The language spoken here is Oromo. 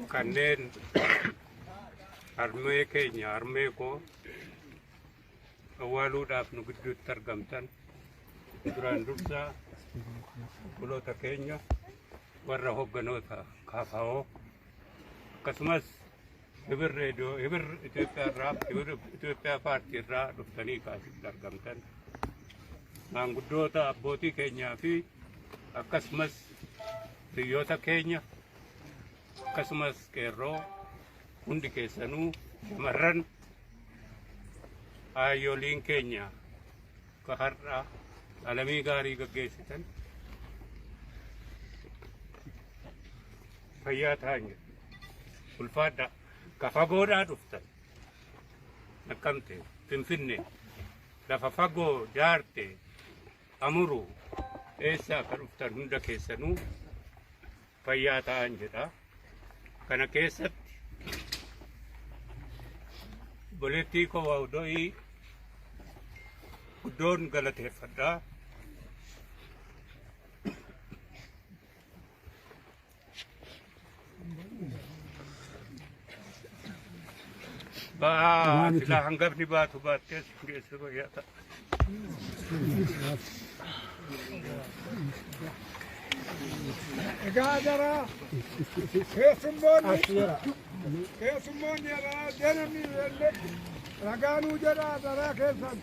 Kanneen harmee keenya harmee koo awwaaluudhaaf nu gidduutti argamtan duraan dursaa obboloota keenya warra hogganoota KFO akkasumas Hibir Reediyoo Hibir Itoophiyaa irraa Hibir Itoophiyaa paartii irraa dhuftanii kaasitti argamtan maanguddoota abbootii keenyaa fi akkasumas biyyoota keenya akkasumas qeerroo hundi keessanuu shamarran haayyooliin keenya ka har'a alamii gaarii gaggeessitan fayyaa ta'an jedhu. Ulfaadha. Ka fagoodhaa dhuftan. Naqqamte, Finfinne, lafa fagoo jaarte, Amuru, eessaa ka dhuftan hunda keessanuu fayyaa ta'an jedha. Kana keessatti obboleettii koo Waawdo'ii guddoon galateeffadha. Ba'aa silaa hangafni baatu baattee as geesse fayyaa ta'a. Egaa adaraa keessummoonni adaraa deemanii jenne ragaa nuu jedha adaraa keessan.